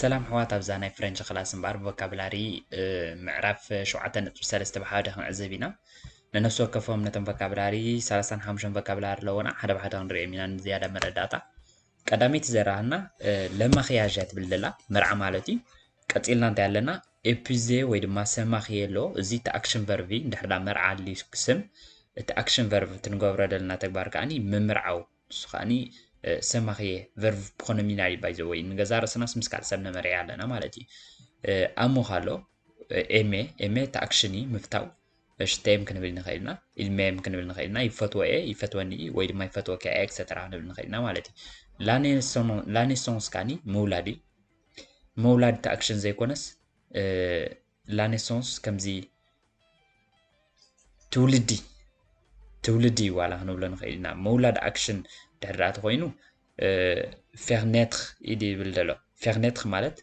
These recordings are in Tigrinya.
ሰላም ኣሕዋት፣ ኣብዛ ናይ ፍሬንች ክላስ እምበኣር ቮካብላሪ ምዕራፍ ሸውዓተ ነጥቢ ሰለስተ ብሓደ ክንዕዘብ ኢና። ንነፍሲ ወከፎም ነቶም ቮካብላሪ ሰላሳን ሓሙሽተን ቮካብላሪ ኣለዉና፣ ሓደ ብሓደ ክንሪኦም ኢና ንዝያዳ መረዳእታ። ቀዳመይቲ ዘራህና ለማኽያዥ እያ ትብል ዘላ፣ መርዓ ማለት እዩ። ቀጺልና እንታይ ኣለና? ኤፒዜ ወይ ድማ ሰማኽየ ኣሎ። እዚ እቲ ኣክሽን ቨርቢ እንድሕር ዳ መርዓ ኣልዩ ስም፣ እቲ ኣክሽን ቨርብ እቲ ንገብሮ ዘለና ተግባር ከዓኒ ምምርዓው፣ ንሱ ከዓኒ ሰማኽየ ቨርብ ፕሮኖሚናል እዩ። ባይ ዘ ወይ ንገዛ ርእስናስ ምስ ካልእ ሰብ ነመርዕያ ኣለና ማለት እዩ። ኣሞ ካሎ ኤሜ፣ ኤሜ እቲ ኣክሽን እዩ ምፍታው። ሽተየም ክንብል ንኽእል ኢና፣ ኢልሜም ክንብል ንኽእል ኢና። ይፈትዎ እየ፣ ይፈትወኒ እዩ፣ ወይ ድማ ይፈትወኪ እያ ኤክሰተራ ክንብል ንኽእል ኢና ማለት እዩ። ላኔሶንስ ከዓኒ ምውላድ እዩ። ምውላድ እቲ ኣክሽን ዘይኮነስ ላኔሶንስ ከምዚ ትውልዲ፣ ትውልዲ ዋላ ክንብሎ ንኽእል ኢና። ምውላድ ኣክሽን ድሕር ደኣ ተኾይኑ ፌርኔትር ኢድ ይብል ዘሎ። ፌርኔትር ማለት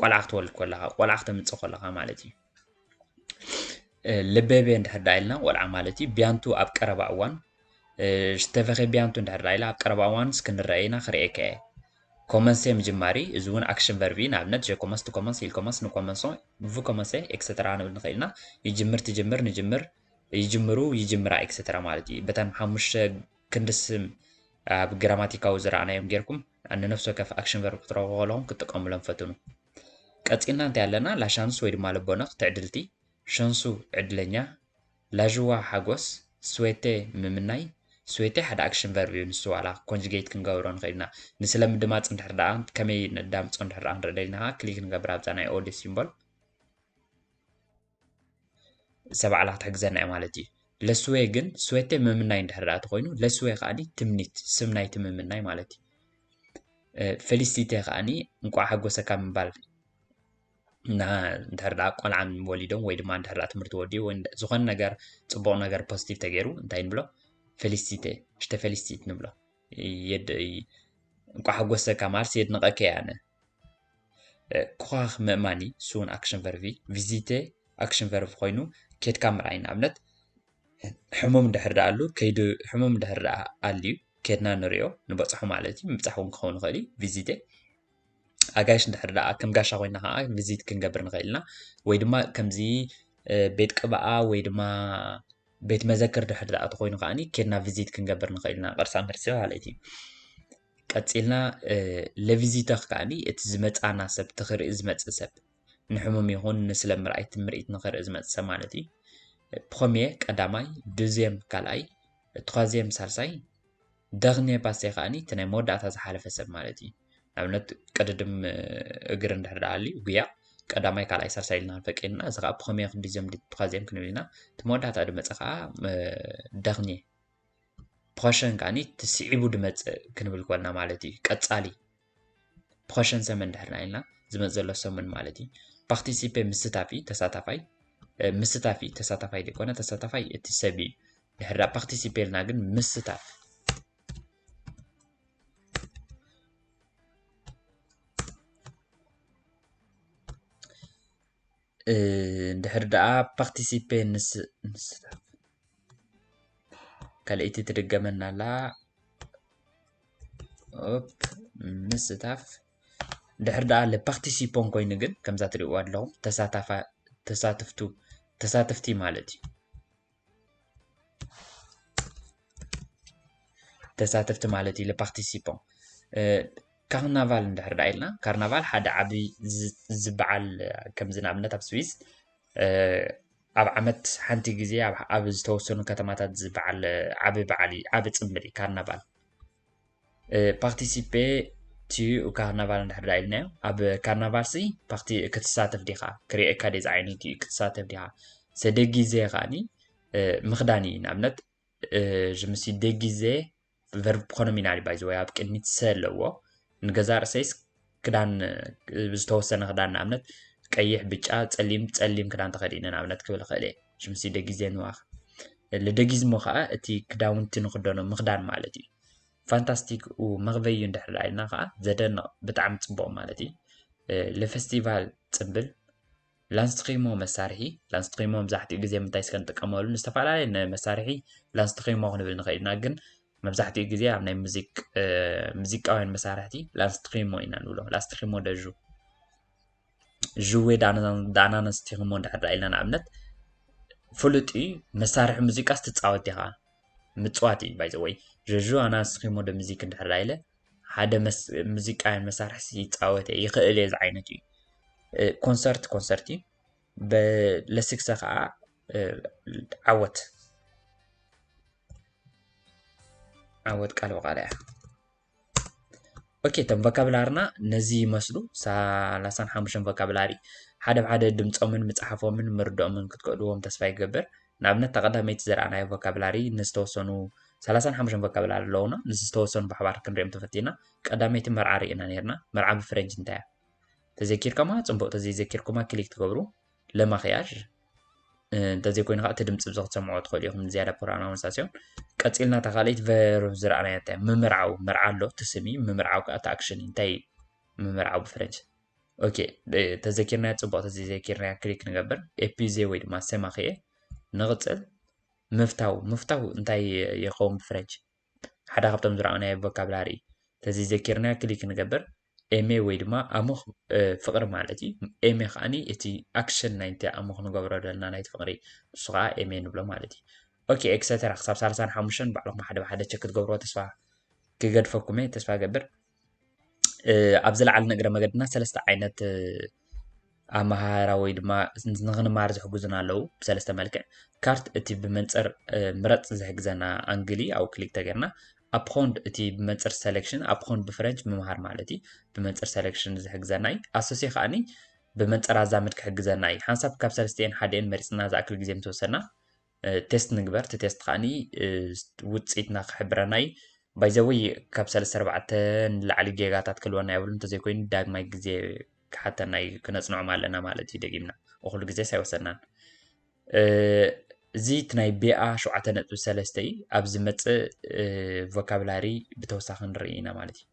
ቆልዓ ክትወልድ ከለኻ፣ ቆልዓ ክተምፅእ ከለኻ ማለት እዩ። ልቤቤ እንድሕር ደኣ ኢልና ቆልዓ ማለት እዩ። ቢያንቱ ኣብ ቀረባ እዋን ሽተቨኸ ቢያንቱ እንድሕር ደኣ ኢላ ኣብ ቀረባ እዋንስ ክንረአ ኢና፣ ክርእየካ እየ። ኮመንሴ ምጅማሪ፣ እዚ እውን ኣክሽን ቨርቢ፣ ንኣብነት ጀ ኮመንስ፣ ቱ ኮመንስ፣ ኢል ኮመንስ፣ ን ኮመንሶ፣ ቭ ኮመንሴ ኤክሰተራ ክንብል ንኽእል ኢና። ይጅምር፣ ትጅምር፣ ንጅምር፣ ይጅምሩ፣ ይጅምራ ኤክሰተራ ማለት እዩ። በተን ሓሙሽተ ክንዲ ስም ኣብ ግራማቲካዊ ዝረኣናዮም ጌርኩም ንነፍሲ ወከፍ ኣክሽን ቨርብ ክትረኽቡ ከለኹም ክትጥቀሙሎም ፈትኑ። ቀጺልና እንታይ ኣለና? ላሻንስ ወይ ድማ ልቦነኽ ትዕድልቲ፣ ሸንሱ ዕድለኛ፣ ላዥዋ ሓጎስ፣ ስዌቴ ምምናይ። ስዌቴ ሓደ ኣክሽን ቨርብ እዩ፣ ንሱ ዋላ ኮንጁጌት ክንገብሮ ንኽእል ኢና። ንስለ ምድማፅ እንድሕር ደኣ ከመይ ነዳምፆ እንድሕር ደኣ ክንርኢ ደሊና ከዓ ክሊክ ንገብር ኣብዛ ናይ ኦዲዮ ሲምቦል። እዛ ባዕላ ክትሕግዘና እያ ማለት እዩ። ለስዌ ግን ስዌቴ ምምናይ እንድሕር ደኣ ተኾይኑ ለስዌ ከዓኒ ትምኒት፣ ስም ናይቲ ምምናይ ማለት እዩ። እ፣ ፌሊሲቴ ከዓኒ እንቋዕ ሓጎሰካ ምባል። እና እንድሕር ደኣ ቆልዓ ወሊዶም ወይ ድማ እንድሕር ደኣ ትምህርቲ ወዲኡ ወይ እንድ-፣ ዝኾነ ነገር ጽቡቕ ነገር ፖዚቲቭ ተገይሩ እንታይ ንብሎ? ፌሊሲቴ፣ ሽተ ፌሊሲት ንብሎ። የድ-፣ እንቋዕ ሓጎሰካ ማለት የድንቐካ እየ ኣነ። እ፣ ክዃኽ ምእማኒ፣ እሱ እውን ኣክሽን ቨርቢ፣ ቪዚቴ ኣክሽን ቨርብ ኮይኑ ኬድካ ምርኣይ። ንኣብነት ሕሙም እንድሕር ደኣ ኣሉ፣ ከይዱ ሕሙም እንድሕር ደኣ ኣልዩ፣ ኬድና ንሪኦ፣ ንበጽሖ ማለት እዩ። ምብጻሕ እውን ክኸውን ይኽእል እዩ፣ ቪዚቴ። ኣጋይሽ እንድሕር ደኣ ከም ጋሻ ኮይና ከዓ ቪዚት ክንገብር ንኽእል ኢና። ወይ ድማ ከምዚ፣ እ፣ ቤት ቅብኣ ወይ ድማ ቤት መዘክር ድሕር ደኣ ተኾይኑ ከዓኒ ኬድና ቪዚት ክንገብር ንኽእል ኢና፣ ቅርሳ ምርሲ ማለት እዩ። ቀጺልና፣ እ፣ ለቪዚተኽ ከዓኒ እቲ ዝመጻና ሰብ፣ እቲ ክርኢ ዝመጽእ ሰብ፣ ንሕሙም ይኹን ንስለ ምርኣይ፣ እቲ ምርኢት ንኽርኢ ዝመጽእ ሰብ ማለት እዩ። ፕሮምየ ቀዳማይ፣ ዱዝየም ካልኣይ፣ ትኻዝየም ሳልሳይ፣ ደርንየ ፓሴ ከዓኒ እቲ ናይ መወዳእታ ዝሓለፈ ሰብ ማለት እዩ። ንኣብነት ቅድድም፣ እ፣ እግሪ እንድሕር ደኣ ኣልዩ፣ ጉያ፣ ቀዳማይ፣ ካልኣይ፣ ሳልሳይ ኢልና ክንፈቅድ ኢና። እዚ ከዓ ፕሮምየ፣ ዱዝየም፣ ትኻዝየም ክንብል ኢና። እቲ መወዳእታ ዝመጸ ከዓ፣ እ፣ ደርንየ። ፕሮሸን ከዓኒ እቲ ስዒቡ ዝመጽእ ክንብል ኮልና ማለት እዩ። ቀጻሊ። ፕሮሸን ሰመን እንድሕር ደኣ ኢልና ዝመጽእ ዘሎ ሰሙን ማለት እዩ። ፓርቲሲፔ ምስታፊ፣ ተሳታፋይ። እ፣ ምስታፊ፣ ተሳታፋይ ዘይኮነ፣ ተሳታፋይ እቲ ሰብ እዩ። ድሕር ደኣ ፓርቲሲፔ ኢልና ግን ምስታፍ። እ፣ እንድሕር ደኣ ፓርቲሲፔ ንስ-፣ ንስታፍ። ካልኣይቲ ትድገመና ኣላ። ኦፕ፣ ምስታፍ። እንድሕር ደኣ ለፓርቲሲፖን ኮይኑ ግን ከምዛ ትሪእዋ ኣለኹም ተሳታፋ-፣ ተሳትፍቱ፣ ተሳትፍቲ ማለት እዩ። ተሳተፍቲ ማለት እዩ፣ ለፓርቲሲፖን። እ፣ ካርናቫል እንድሕር ደኣ ኢልና፣ ካርናቫል ሓደ ዓቢ ዝ-፣ ዝበዓል፣ ከምዚ ንኣብነት ኣብ ስዊስ፣ እ፣ ኣብ ዓመት ሓንቲ ግዜ ኣብ፣ ኣብ ዝተወሰኑ ከተማታት ዝበዓል ዓቢ በዓል እዩ፣ ዓቢ ጽምብል እዩ ካርናቫል። እ፣ ፓርቲሲፔ ቲዩ ካርናቫል እንድሕር ደኣ ኢልናዮ፣ ኣብ ካርናቫል ሲ ፓርቲ-፣ ክትሳተፍ ዲኻ? ክርእየካ ድየ ዝዓይነቱ እዩ፣ ክትሳተፍ ዲኻ? ሰደጊዜ ከዓኒ፣ እ፣ ምኽዳን እዩ። ንኣብነት፣ እ፣ ጅምሲ ደጊዜ ቨርብ ፕሮኖሚናል እዩ፣ ባይ ዘ ወይ ኣብ ቅድሚት ሰ ኣለዎ። ንገዛ ርእሰይስ ክዳን፣ እ፣ ዝተወሰነ ክዳን፣ ንኣብነት ቀይሕ፣ ብጫ፣ ጸሊም፣ ጸሊም ክዳን ተኸዲነ ንኣብነት ክብል እኽእል እየ። ጅምሲ ደጊዜ ንዋኽ። ልደጊዝሞ ከኣ እቲ ክዳውንቲ ንኽደኖ ምኽዳን ማለት እዩ። ፋንታስቲክ ኡ መኽበዩ እንድሕር ደኣ ኢልና ከኣ ዘደንቕ፣ ብጣዕሚ ጽቡቕ ማለት እዩ። እ፣ ለፌስቲቫል ጽምብል፣ ላንስትሪሞ መሳርሒ፣ ላንስትሪሞ መብዛሕትኡ ግዜ ምንታይ እስከ ንጥቀመሉ? ንዝተፈላለየ ነ-፣ መሳርሒ ላንስትሪሞ ክንብል ንኽእል ኢና፣ ግን መብዛሕትኡ ግዜ ኣብ ናይ ሙዚቅ-፣ እ፣ ሙዚቃውያን መሳርሕቲ ላንስትሪሞ ኢና ንብሎ። ላንስትሪሞ ደጁ። ዥዌ ዳናነስቲክሞ እንድሕር ዳ ኢልና ንኣብነት ፍሉጥ እዩ። መሳርሒ ሙዚቃስ ትፃወት ዲኻ? ምፅዋት እዩ ባይዘ ወይ ዥ ዳናንስቲክሞ ደ ሙዚክ እንድሕር ዳ ኢለ ሓደ ሙዚቃ መሳርሒ ይፃወት ይኽእል እየ ዝዓይነት እዩ። ኮንሰርት ኮንሰርት እዩ። ለስክሰ ከዓ ዓወት ዓወት ቃል ብቃል እያ። ኦኬ፣ እቶም ቮካብላርና ነዚ ይመስሉ። ሰላሳን ሓሙሽተን ቮካብላሪ ሓደ ብሓደ ድምፆምን ምፅሓፎምን ምርድኦምን ክትክእልዎም ተስፋ ይገብር። ንኣብነት ተቐዳመይቲ ዝረኣናዮ ቮካብላሪ ንዝተወሰኑ ሰላሳን ሓሙሽተን ቮካብላሪ ኣለውና። ንዝተወሰኑ ብሓባር ክንሪኦም ተፈቲና። ቀዳመይቲ መርዓ ርኢና ነርና። መርዓ ብፍሬንች እንታይ እያ? ተዘኪርካማ ፅቡቅ፣ ተዘይዘኪርኩማ ክሊክ ትገብሩ ለማክያዥ። እንተዘይኮይኑ ከዓ እቲ ድምፂ ብዚ ክትሰምዑ ትኽእሉ ኢኹም ዝያዳ ፕሮናውንሳሲዮን። ቀፂልና እታ ካልኣይቲ ቨርብ ዝረኣናያ እንታይ ምምርዓው፣ መርዓ ኣሎ እቲ ስም እዩ። ምምርዓው ከዓ እቲ ኣክሽን እዩ። እንታይ እዩ ምምርዓው ብፍሬንች? ኦኬ፣ ተዘኪርናያ ፅቡቅ፣ ተዘይዘኪርናያ ክሊክ ንገብር። ኤፒዜ ወይ ድማ ሰማክኤ። ንቕፅል። ምፍታው፣ ምፍታው እንታይ ይኸውን ብፍሬንች? ሓደ ካብቶም ዝረኣናዮ ቮካብላሪ እዩ። ተዘይዘኪርናዮ ክሊክ ንገብር። ኤሜ ወይ ድማ ኣሙኽ ፍቕሪ ማለት እዩ። ኤሜ ከዓኒ እቲ ኣክሽን ናይቲ ኣሙኽ ንገብሮ ዘለና ናይቲ ፍቕሪ ንሱ ከዓ ኤሜ ንብሎ ማለት እዩ። ኦኬ፣ ኤክሰተራ ክሳብ ሰላሳን ሓሙሽተን ባዕልኹም ሓደ ብሓደ ቸክ ክትገብርዎ ተስፋ ክገድፈኩም እየ፣ ተስፋ ገብር። ኣብዚ ላዕሊ ንእግረ መገድና ሰለስተ ዓይነት ኣመሃህራ ወይ ድማ ንክንመሃር ዝሕግዙና ኣለዉ ብሰለስተ መልክዕ። ካርት እቲ ብመንፅር ምረፅ ዝሕግዘና ኣንግሊ ኣብኡ ክሊክ ተገርና፣ ኣፕኾንድ እቲ ብመንፅር ሰሌክሽን፣ ኣፕኾንድ ብፍረንች ምምሃር ማለት እዩ። ብመንፅር ሰሌክሽን ዝሕግዘና እዩ። ኣሶሴ ከዓኒ ብመንፅር ኣዛምድ ክሕግዘና እዩ። ሓንሳብ ካብ ሰለስቲኤን ሓደኤን መሪፅና ዝኣክል ግዜ ምስ ወሰድና ቴስት ንግበር። እቲ ቴስት ከዓኒ ውፅኢትና ክሕብረና እዩ። ባይዘወይ ካብ ሰለስተ ኣርባዕተ ንላዕሊ ጌጋታት ክህልወና የብሉ። እንተዘይኮይኑ ዳግማይ ግዜ ክሓተና እዩ፣ ክነፅንዖም ኣለና ማለት እዩ። ደጊምና እኹሉ ግዜስ ኣይወሰድናን። እዚ እቲ ናይ ቢኣ ሸውዓተ ነጥቢ ሰለስተ እዩ። ኣብ ዝመፅእ ቮካብላሪ ብተወሳኺ ንርኢ ኢና ማለት እዩ።